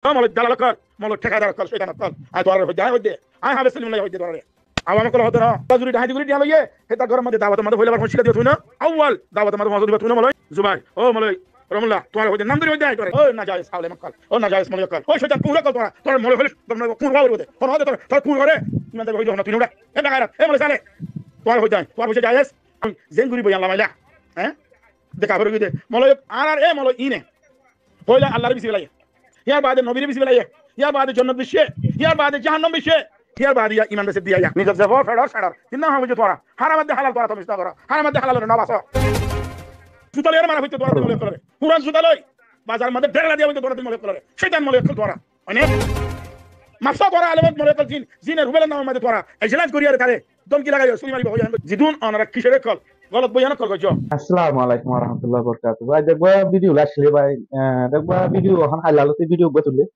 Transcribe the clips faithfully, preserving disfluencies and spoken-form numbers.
Ó moloi dalal ókkol, moloi thekadar ókkol, cóitan ókkol. Añí tuáñrare hoiddé, añí hoiddé. Añí Háfez Solim loi hoiddé tuáñrare. Awam ókkol hoódde no. Tuáñra zodi dhañi di gori dhiya loiye, hétar góror mazé dawot mazé foila bar hoñsila diba tuñí no. Awwal dawot mazé foila diba tuñí no moloi Zubair. Ó moloi Romullah, tuáñrare hoiddé, nam dori hoiddé añí tuáñrare. Ó najayes aulem ókkol, ó najayes moloi ókkol, ó cóitan kuñur ókkol tuáñra. Tuáñra moloi hoile, tuáñra kuñur ókkol hoiddé. Hono hoódde tuáñra, tuáñra kuñur gore. Iman zaibo hoiddé, hono tuñí no uçá. E begairat, e moloi Saleh. Tuáñrare hoiddé añí, tuáñr foicá jayes. Añí zeén gori boyan lamaila. Hé? De kafir ói giyé de. Moloi, añárar e moloi ine. Foila Allar bisi félaiye. Yar baade nobire bisi félaiye. Yar baade jonnot bicce. Yar baade jahannam bicce. Yar baade ya iman besi diya ya. Nizor zebor feçor feçor. Tin ham goijjo tuáñra. Haram edde halal tuáñra tomiz no goro. Haram edde halal no baso. Zuta loi mara foitto tuáñra moloi ókkolore. Furan zuta loi. Bazar mazé dherela diya foitto tuáñra moloi ókkolore. Cóitan moloi ókkol tuáñra. Mane, mafsa tuáñra alem moloi ókkol zin, zine rubelor nam mazé tuáñra ejlas goriyore tare domki lagaiyo, suri maribo hoiyo. Zidun onora kicor ókkol, golot boyan ókkol goijjo. Assalamu alaikum wa rahmatullahi wa barakatuhu. Bái, dekba video loi aisile bái, eh, dekba video ehón hailla loti video uggwá tulle.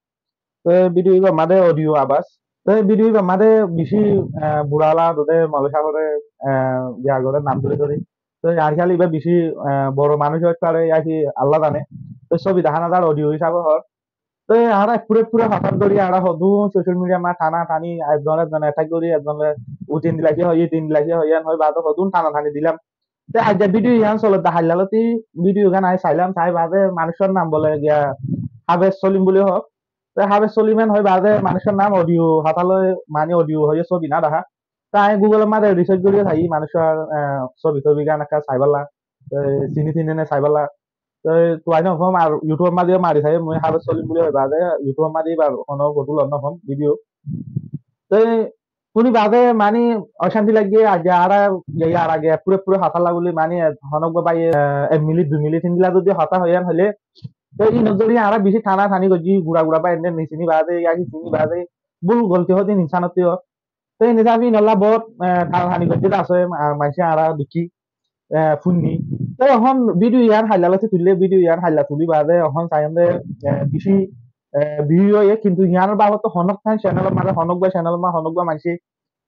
Te video ibar mazé audio abas. Te video ibar mazé beci, eh, bura lage de moloi sábore, eh, iya gore nam dori dori. Te ar hiyal iba beci, eh, boro manúc oi fare, ya ki Allah zane. Te sobi dahá no zar, audio hísabe hoór. Te añára ekkur ekkur hotá dóri añára hodún social media ma tana tani, ekzone ekzone attack gorí, ekzone u tin dilaki hoiye, tin dilaki hoiye, en hoi baade hodún tana tani dilam. Te aijja video iyan solodde hailla loti video gan añí sailam, sai baade manúcor nam bole giya Háfez Solim buli hoó. Te Háfez Solim en hoi baade manúcor nam audio hotá loi, mani audio hoiye, sobi no dahá. Te añí Google or mazé research gorí sai manúcor, eh, sobi tobi gan ekka saibálla, eh, sini tini ne saibálla. Te tuáñra no fom, ar YouTube or mazé mari sai, mui Háfez Solim buli hoi baade YouTube or mazé ibar hono foto loi no fom, video. Te funi baade mani ocanti lage, aijja añára, iya, ar age ekkur ekkur hotá lagile mani honó uggwá báiye, eh, ek minit, dui minit endilla zodi hotá hoiyan hoile, te inor zoriya añára beci tana tani goijji, gura gura báiye ende no sini baade, ya ki sini baade, bul golti hoó de insanottú. Te ene sáfi inolla bout, eh, tana tani goijje de asé, ah, maincé añára dekí, eh, funni. Te ehón video iyan hailla loti tulle, video iyan hailla tuli baade ehón saiyum de, eh, beci, eh, view oiye, kintu iyanor babote honó ekkan channel or mazé, honó uggwá channel or mazé, honó uggwá maincé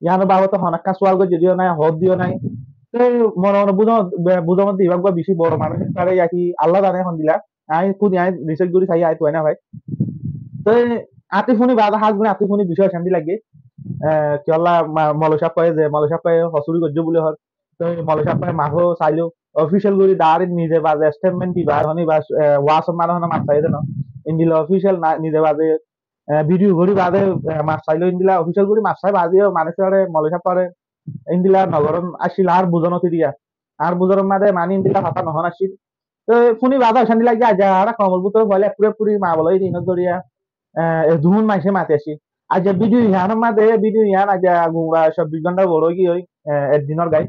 iyanor babote honó ekkan sual goijje diyo nai, hoór diyo nai. Te mone mone buzon, buzon de iba uggwá beci boro manúc, tare ya ki Allah zane hondilla. Añí funi añí research gorí sai añí tuáñra no fai. Te añí funi baade hás gorí añí funi beci ocanti lage. Eh, kiyólla ma-, moloi sáb hoiye ze, moloi sáb hoiye hosuri goijjo buli hoór. Te moloi sáb hoiye maf sailo, official gorí direct nize baade statement diba, honi ba, eh, waz or mazé honi maf sai de no. Endilla official na, nize baade, eh, video gorí baade, eh, maf sailo, endilla official gorí maf sai baade o manúcore, moloi sáb ore endilla no goron accíl, añár buzonot diya. Añár buzonot mazé mani endilla hotá no hon accíl. Te funi baade ocanti lage, aijja añára koumor bútore foila ekkur ekkur ma bole inor zoriya, eh, e duhún maincé mati asé. Aijja video iyanor mazé, video iyan aijja gura sobbic gonta boro ói giyói, eh, ek dinor gai.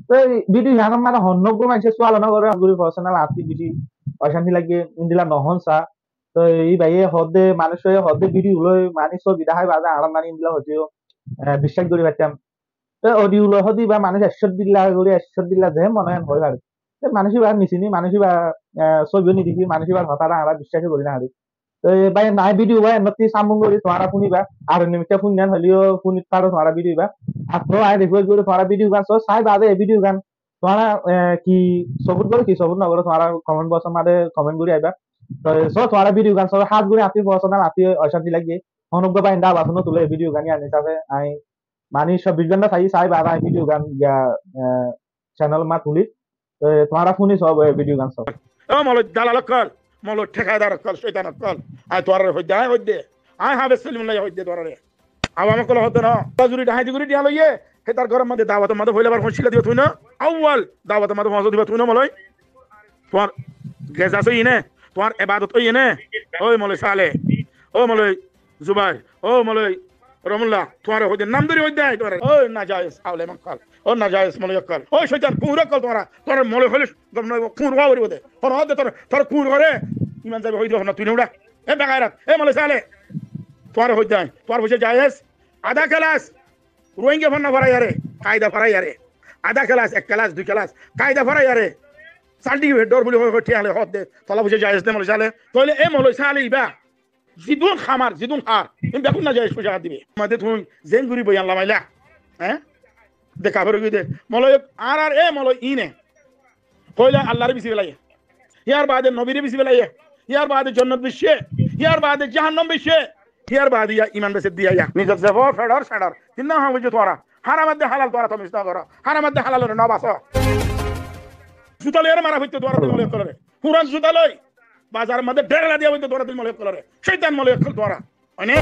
Te video iyanor mazé honó uggwá maincé sual no gore, guri personal añáttu beci ocanti lage, endilla no hon sa. Te e báiye hoódde, manúce hoódde video loi mani sobi dahái baade añára mani endilla hoiye, eh, biccác gorí faittam. Te audio loi hoódde iba manúc ekcót dilla gorí, ekcót dilla ze mone hoi hoi fare. Te manúc iba no sini, manúc iba, eh, sobi no dekí, manúc ibar hotá añára biccác gorí no fari. Te bái, añí video bái enottí sambung gorí tuáñra funiba, ar nimikká funiyan hoileyo funi faro tuáñra video ba. Ar to añí request gorí tuáñra video gan so, sai baade video gan tuáñra, eh, ki support goro, ki support no goro, tuáñra comment box or mazé comment gorí aiba. To so tuáñra video gan so, hás gorí añáttu personal añáttu ocanti lage. Honó uggwá bái ende abas no tule video gan iyan hísabe añí mani sobbic gonta sai, sai baade añí video gan giya, eh, channel ma tuli. Eh, tuáñra funi so, eh, video gan so. Ó moloi dalal ókkol, moloi thekadar ókkol, cóitan ókkol. Añí tuáñrare hoiddé, añí hoiddé. Añí Háfez Solim loi hoiddé tuáñrare. Awam ókkol hoódde no. Tuáñra zodi dhañi di gorí dhiya loiye, hétar góror mazé dawot or mazé foila bar hoñsila diba tuñí no. Awwal dawot or mazé foñsa diba tuñí no moloi. Tuáñr geza óiye né, tuáñr ebadot óiye né. Ói moloi Saleh, ó moloi Zubair, ó moloi Romullah, tuáñrare hoiddé, nam dori hoiddé añí tuáñrare. Ó najayes aulem ókkol, ó najayes moloi ókkol, ó cóitan kuñur ókkol tuáñra, tuáñrare moloi hoile gom no óibo, kuñur ówa foribo de. Hono hoódde tuáñra, tuáñra kuñur gore, iman zaibo hoiye de, hono tuñí no uçá. E begairat, e moloi Saleh, tuáñrare hoiddé añí, tuáñr foicá jayes, adá kelas, Rohingya fonná foraiyaré, kaida foraiyaré. Adá kelas, ek kelas, dui kelas, kaida foraiyaré. Certificate dór buli hoi, hoi, thíya loi hoódde, tola foicá jayes né moloi Saleh? Tóile e moloi Saleh iba, zidún hamar, zidún har, in bekkún najayes foicá hár dibe. Amade tuñí zeén gori boyan lamaila, hé? De kafir ói giyé de. Moloi, añárar e moloi ine. Foila Allaré bisi félaiye. Yar baade nobiré bisi félaiye. Yar baade jonnot bicce. Híyar baade jahannam bicce. Híyar baade ya iman bese diya ya. Nizor zebor fedor fedor. Tin ham goijjo tuáñra. Haram edde halal tuáñra tomiz no goró. Haram edde halal no baso. Zuta loi mara foitto tuáñra dil moloi ókkolore. Furan zuta loi. Bazar maze dherla diya foitto tuáñra dil moloi ókkolore. Cóitan moloi ókkol tuáñra. Mane?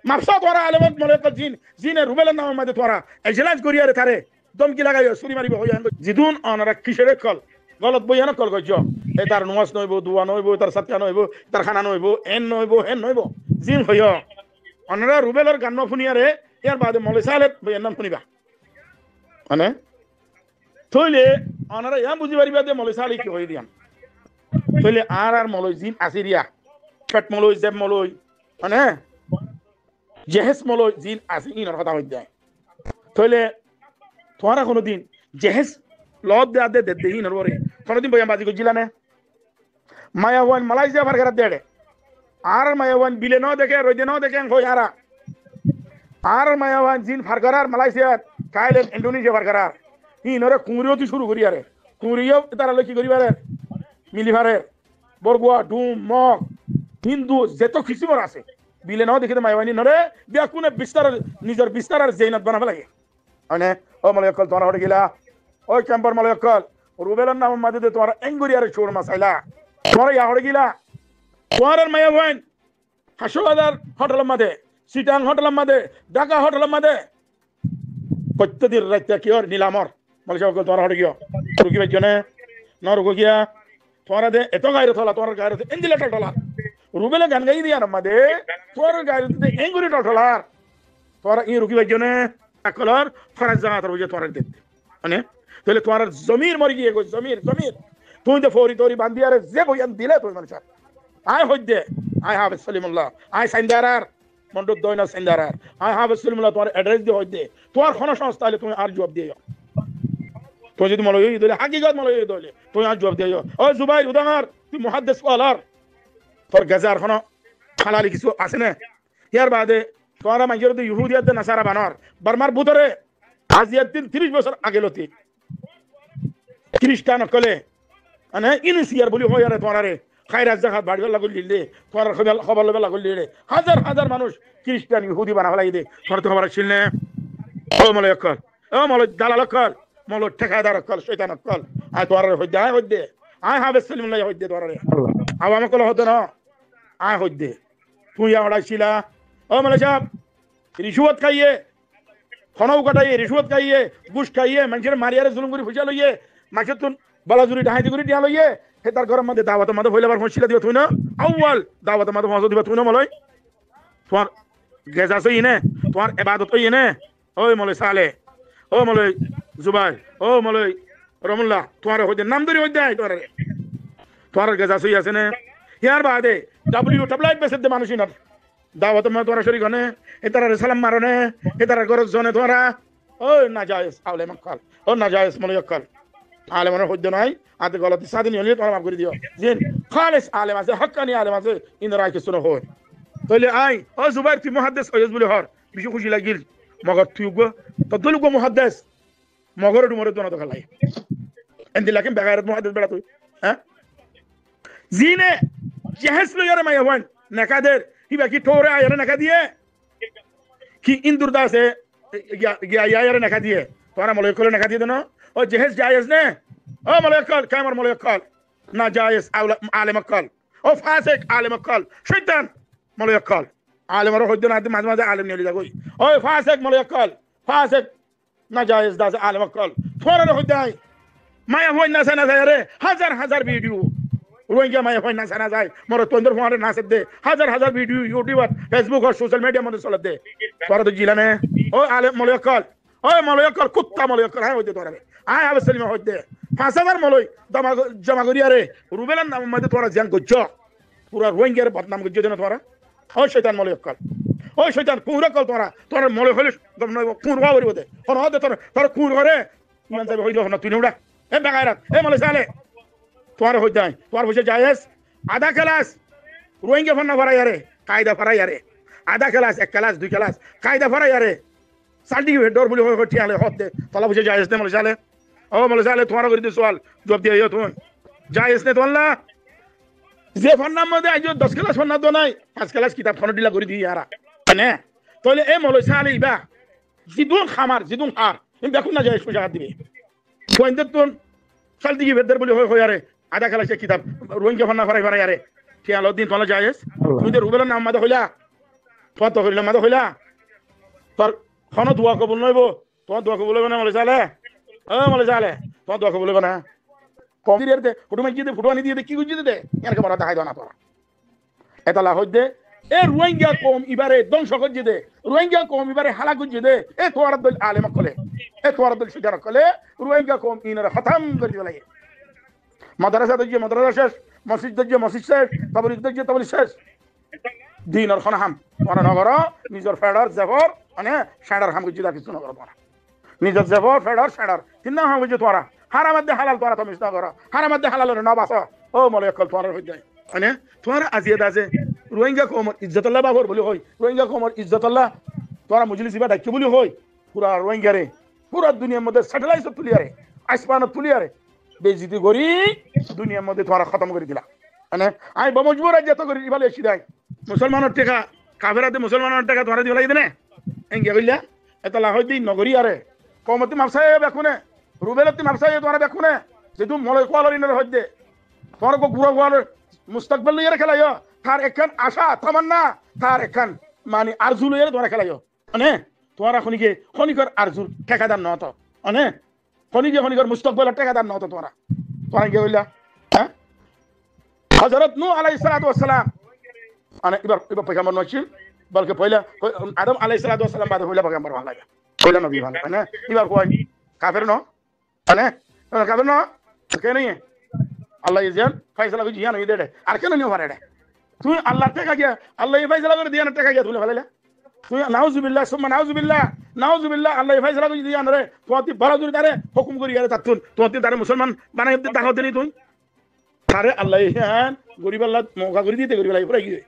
Mafsa tuáñra alem moloi ókkol zin, zine Rubelor nam maze tuáñra ejlas goriyore tare domki lagaiyo, suri maribo hoiyo. Zidun onora kicor ókkol, golot boyan ókkol goijjo. Etar nomaz no oibo, dua no oibo, etar sadka no oibo, etar hana no oibo, en no oibo, hen no oibo. Zin hoiyo. Onora Rubelor gan no funiyore, yar baade Moloi Saleh boyan nam funiba. Mane? Tóile onora yián buzi fariba de Moloi Saleh ki hoiye diyan. Tóile añárar moloi zin asé riya, Fet Moloi, Zeb Moloi, mane, Jehes Moloi zin asé, inor hotá hoidde. Tóile tuáñra honodin Jehes lodde adde dedde inor uore honodin boyan bazi goijjila ne? Maiyafuain Malaysia far gorar de ere. Añárar maiyafuain bile no deké, roide no deké, en hoi añára. Añárar maiyafuain zin far gorar Malaysia, Thailand, Indonesia far gorar. Hínore kuñri óti cúru gorí are. Kuñri yó tará loi ki gorí farer? Mili farer. Borgua, Dhum, Mog, Hindu, zeto kisimor asé. Bile no deké de maiyafuain hínore, bekkúne bistar, nizor bistar ar zeinot bana félaiye. Mane, ó moloi ókkol, tuáñra hoçé gila? Ó kempor moloi ókkol, Rubelor nam maze de tuáñra engori are cur masaila. Tuáñra ya hoçé gila? Tuáñrar maiyafuain Haccó Bazar hotelor maze, Sitang hotelor maze, Dhaka hotelor maze, fottí din raite ki or nilam or. Moloi sab ókkol, tuáñra hoçé giyo? Ruki faijjo ne? No ruko kiya? Tuáñra de eto gairot ola, tuáñrar gairot endilla toltolar. Rubele gan gaiye de iyanor maze, tuáñrar gairot de engori toltolar. Tuáñra iín ruki faijjo ne? Ekkolor forar zagator uore tuáñra dedde. Mane, tóile tuáñrar zomir mori giyé goi, zomir, zomir. Tuñí de fori tori bandi are ze boyan dile tuñí manúic ar. Añí hoidde, añí Hafez Solimullah, añí saindarar, Mondur Doina saindarar. Añí Hafez Solimullah tuáñr edres di hoidde. Tuáñr hono sonstha aile tuñí añár juab diyo. Tuñí zodi moloi óiye de óile, hakikot moloi óiye de óile, tuñí añár juab diyo. Ó Zubair Udangar, tui muhaddes kualar. Tor gezar hono halali kissú asé né? Yar baade tuáñra maincóre de Yuhudi ar de Nasara banor. Bormar bútore aijja din tiríc bosór age lóti Kiristan ókkole, mane, Inusiyar buli hoiyóre tuáñrare kairat zakat bari falla gorí dile, tuáñrar hóbor, hóbor loi falla gorí dile, házar házar manúic Kiristan Yuhudi bana félaiye de, tuáñrar to hóbor accíl né? Ó moloi ókkol, ó moloi dalal ókkol, moloi thekadar ókkol, cóitan ókkol. Añí tuáñrare hoidde, añí hoidde, añí Hafez Solimullah hoidde tuáñrare. Awam ókkol hoidde no, añí hoidde. Tuñí ya hoçé accíla? Ó moloi sáb, ricúat háiye, hono ukathaiye, ricúat háiye, gúc háiye, maincóre mariyóre zulum gorí foicá loiye, maincóttun bola zuri dhahaiti gorí thiañ loiye, hétar góror maze dawator maze foila bar foóñsila diba tuñí no? Awwal dawator maze foóñsa diba tuñí no moloi? Tuáñr gezas óiye né? Tuáñr ebadot óiye né? Ói moloi Saleh, ó moloi Zubair, ó moloi Romullah, tuáñre hoidde, nam dóri hoidde añí tuáñrare. Tuáñrar gezas óiye asé né? Yar baade W F L bese de manúic inor dawator maze tuáñra córik ó né, ítarare salam maro né, ítarar górot zo né tuáñra? Ó najayes alem ókkol, ó najayes moloi ókkol. Alemore hoidde nái, ade goloti sáde niyóle tuáñra maf gorí diyo. Zin hális alem asé, hákkani alem asé, inore añí kissú no hoi. Tóile añí, ó Zubair, tui muhaddes óiyos buli hoór, beci kúci lagil. Mogor tui uggúa, tor dóil uggúa muhaddes. Mogore dhumore duna dókar lage. Endilla ken begairot muhaddes beça tui. Há? Zine jehes loiyore maiyafuain neka der, hiba ki thoure aiyore neka diye? Ki indur dase giya, giya aiyore neka diye? Tuáñra moloi ókkole neka diye de no? Ó jehes jayes ne? Ó moloi ókkol, kemor moloi ókkol, najayes aula-, alem ókkol. Ó fasek alem ókkol, cóitan moloi ókkol. Alemore hoidde nái de, maze maze alem neli zagói. Ó fasek moloi ókkol, fasek najayes dase alem ókkol, tuáñrare hoidde añí. Maiyafuain nase nase ere, házar házar video. Rohingya maiyafuain nase nase, morotfuaindor fuañre nase de, házar házar video YouTube ar Facebook ar social media maze sole de. Tuáñra to zila né? Ó alem moloi ókkol, ó moloi ókkol, kutta moloi ókkol, añí hoidde tuáñrare. Añí Hafez Solime hoidde. Fañs házar moloi joma, joma gorí are Rubelor nam maze tuáñra ziyan goijjo. Fura Rohingyare bodnam goijjó de no tuáñra? Ó cóitan moloi ókkol, ó cóitan kuñr ókkol tuáñra, tuáñra moloi hoile gom no óibo, kuñr ówa foribo de. Hon hoó de tuáñra, tuáñra kuñr gore, iman zaibo hoile hon tui no uçá. E begairot, e moloi Saleh, tuáñre hoidde añí, tuáñr foicá jayes, ada kelas Rohingya fonna foraiyore, kaida foraiyore, ada kelas, ek kelas, dui kelas, kaida foraiyore, certificate dor buli hoi hoi thiañ loi hoódde, tolla foicá jayes ne moloi Saleh? Ó moloi Saleh, tuáñra gorí de sual, juab diyo tuñí. Jayes ne tuáñlla? Ze fonnar modde aijjó doc kelas fonnar dua nái, fañs kelas kitab honó dhila gorí diyé añára. Mane, tóile e moloi sále ibá, zidún hamar, zidún har, in bekkún na jaiz foicá dibe. Fuaindettún sal digi bedder buli hoi, hoi are, adá kelas kitab, Ruáingga fonna farai, farai are. Kiyá lodin tuáñlla jaiz? Allah. Tuñí de Rubelor nam mazé hoilá, tuáñr tokrir nam mazé hoilá, tuáñr honó dua kobul no óibo. Tuáñr dua kobul óibo né, moloi sále? Ó, moloi sále, tuáñr dua kobul óibo né? Kom dir de, foto maijjé de, foto aní diyé de, ki goijjé de, de? Ián ke mora dahái do na tuáñra. Etolla hoiddé, e Ruáingga koum ibáre dóngco goijjé de, Ruáingga koum ibáre hálak goijjé de, e tuáñrar dóil alem ókkole, e tuáñrar dóil cóitan ókkole, Ruáingga koum inore hótom gorí félaiye. Madrasa dóijje madrasa céc, mosjid dóijje mosjid céc, toblig dóijje toblig céc. Dinor honó ham tuáñra no goró, nizor feçor zefor, mane, ceñçar ham goijjé de ar kissú no goró tuáñra. Nizor zefor, feçor, ceñçar, tinná ham goijjé tuáñra. Háram edde halal tuáñra tomiz no goró, háram edde halal ore no basó. Ó moloi ókkol, tuáñrar hoiddé, mane, tuáñra aziya de asé, Ruáingga koumor izzotolla bafor buli hoi, Ruáingga koumor izzotolla tuáñra mojlis ibá dhaikkó buli hoi, fura Ruáinggare, fura duniyar modde satelait tuliyare, asmanot tuliyare, beijjoti gorí, duniyar modde tuáñra hótom gorí dila. Mane, añí bo mojbur aijja to gorí ibá loi aiccí de añí. Musolmanor theka, kafer ade musolmanor theka tuáñra diba lage de né? Enggía hoilá, etolla hoiddé no gorí are. Koumottú maf saiyo bekkúne, Rubelottú maf saiyo tuáñra bekkúne. Zedún moloi kualor inore hoiddé, tuáñra uggwá gura kualor mustakbel loiyore kelaiyó, tar ekkán acá, tamanna, tar ekkán, mane, arzu loiyore tuáñra kelaiyó. Mane, tuáñra honike, honikor arzur thekadar no to. Mane, honike, honikor mustakbelor thekadar no to tuáñra. Tuáñra ki hoilá? Há? Hozorot Nuh alaihissalatu wassalam, mane, ibar, ibar poigambor no accíl, bolke foila, Adam alaihissalatu wassalam bade foila poigambor banaiye. Foila nobi banaiye, mane, ibar koi kafer no? Mane, e, kafer no? Ar ken óiye? Allaye ziyan faisala goijjé yián óiye de ére. Ar ken ói no fare ére? Tuñí Allar theka giyá, Allaye faisala gorí de yián theka giyá tuñí felaila. Tuñí nauzubillah, summa nauzubillah, nauzubillah, Allaye faisala gorí de yián ére. Tuñí bála gorí tare hókum gorí ére tattún. Tuñí tare musolman banai de dahó de ni tuñí. Tare Allaye yián goríballa mouka gorí dite goríballa fúrai giyé.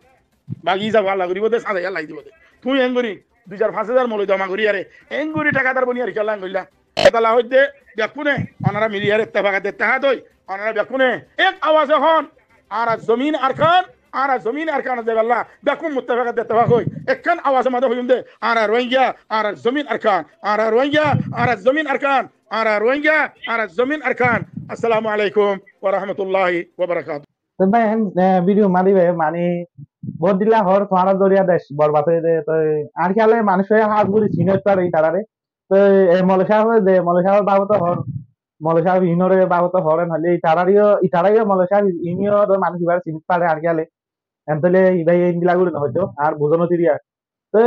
Bagi zabo, Allah goríbo de, sáza Allah dibo de. Tuñí engorí dui házar fañs házar moloi doma gorí are, engorí thekadar boni are kiyólla engoillá? Etolla hoiddé, bekkúne, onora miliyore ittefak ar ittehad ói, onora bekkúne ek awaze hon, añára zomin Arkan, añára zomin Arkan zaibolla, bekkún muttefak ar ittefak ói, ekkán awazor mazé hoiyum de, añára Rohingya, añára zomin Arkan, añára Rohingya, añára zomin Arkan, añára Rohingya, añára zomin Arkan. Assalamu alaikum wa rahmatullahi wa barakatuhu. Te bái, en, e, video mari bái, mani, bout dilla hor, tuáñra doriya dec borbad óiye de, to, ar ki ale manúic ói hás gori sine fare itarare. To, e, moloi sáb de, moloi sáb babote hor, moloi sáb inore babote hor, en hoile itarariyo, itarayo moloi sáb iniyo do manúic ibare sine fare ar ki ale. En toile ibai endilla gori no hoito, ar buzo no tiriya. Te,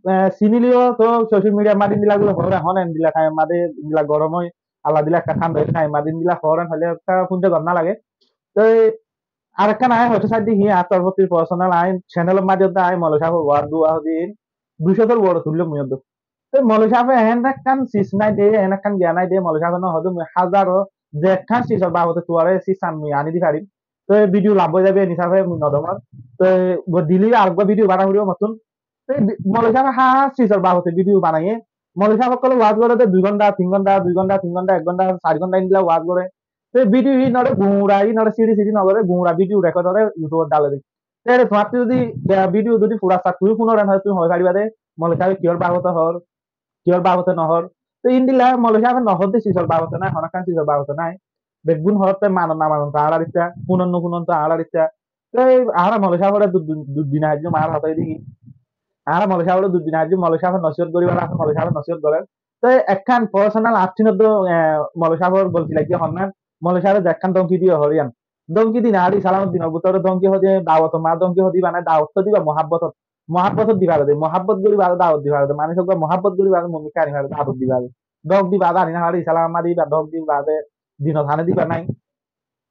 e, siniliyo to social media mari endilla gori hor, ehón endilla time made endilla gorom ói, Allah dilla ekka thanda ói time made endilla hor, en hoile ekka funte gom no lage. Te, arekkán añí hoito saidde ki, añár torfóttu personal añí channel or maidiyom de añí moloi sábor word dua hodin dui cót or word tullum mui hodde. Te moloi sábe en ekkán sis nai de, en ekkán giyan nai de, moloi sábe no hodde mui házaro ze ekkán sisor babote tuáre sis an mui ani di farim. Te video lamba ói zaibo, en hísabe mui no domar. Te bo dili arekkán video bana foribo mottun. Te bi-, moloi sábe hás sisor babote video banaiye. Moloi sáb ókkole waz gore de dui gonta, tin gonta, dui gonta, tin gonta, ek gonta, sair gonta endilla waz gore. Te video inore gura, inore siri siri no gore, gura video record ore YouTube ot dale de. Te ere tuáñr zodi, e, video zodi fura sa, tui funore no, tui hoi fariba de, moloi sábe kiyór babote hor, kiyór babote no hor. Te endilla moloi sábe no hodde sisor babote nai, hono ekkán sisor babote nai. Beggún hor te manon no manon to añárar icca, funon no funon to añárar icca. Te añára moloi sábore du-, du-, dui din aijjum añára hotá degi. Añára moloi sábore dui din aijjum, moloi sábe nosiyot goribar asé, moloi sábe nosiyot gorer. Te ekkán personal añár thinoddo, e, moloi sábor golti lagge honnan, moloi sábe ze ekkán domki diye hor iyan. Domki dine ar Islamor dinor bútore domki hodi, dawot ma domki hodi bana, dawot to diba muhabbotot. Muhabbotot diba de, muhabbot goriba de, dawot diba de, manúic ókkol muhabbot goriba de, mumin kani ba de, dawot diba de. Dok diba de, ani na fare Islam ma diba, dok diba de, dinot hane diba nai.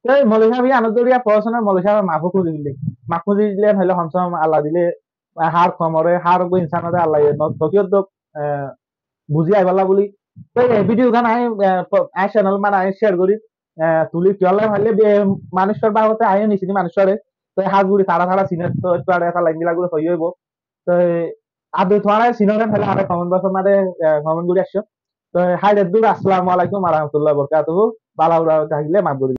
Te moloi sábe iyan doriya personal moloi sábe maf kuri dile. Maf kuri dile hoile homsom Allah dile, e, har komore, har uggwá insanore Allah ye no, tokiyot dok, e, buzi aiballa buli. Te e video gán añí, e, po-, añár channel mane añí share gori, e, tuli kiyólla hoile be-, manúicor babote añí nisini manúicore. Te hás gori tara tara sine to ekbar eta line dila gori hoi oibo. Te ade tuáñra sinore hoile añáre comment box or maze, e, comment gori aiccó. Te hai re dur, assalamu alaikum wa rahmatullahi wa barakatuhu. Bala ura thakile maf gori.